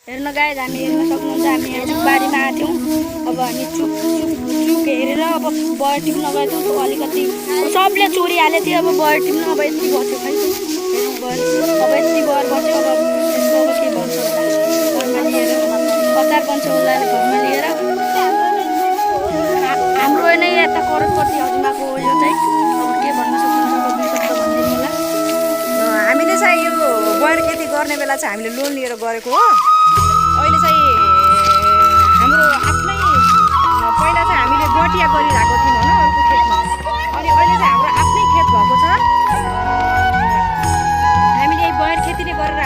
हेर्न गाइज हामी हेर्न सक्नुहुन्छ हामी यहाँ बारीमा आएको थियौँ। अब हामी चुक हेरेर अब बर टिप्न गएको थियौँ। अलिकति सबले चोरिहालेको थियो। अब बर टिप्न अब यति बस्यो खै हेरौँ बर अब यति बर बस्यो। अब त्यसको अब के भन्छ होला घरमा लिएर कतार बन्छ होला घरमा लिएर हाम्रो नै यता करोडपति हजुरमाको हो यो चाहिँ। अब के भन्न सक्नुहुन्छ अब दुई शब्द भनिदिनु होला। हामीले चाहिँ यो गुवार खेती गर्ने बेला चाहिँ हामीले लोन लिएर गरेको हो। अहिले चाहिँ हाम्रो आफ्नै पहिला चाहिँ हामीले बटिया गरिरहेको थियौँ होइन अर्को खेतमा। अनि अहिले चाहिँ हाम्रो आफ्नै खेत भएको छ। हामीले गुवार खेतीले गरेर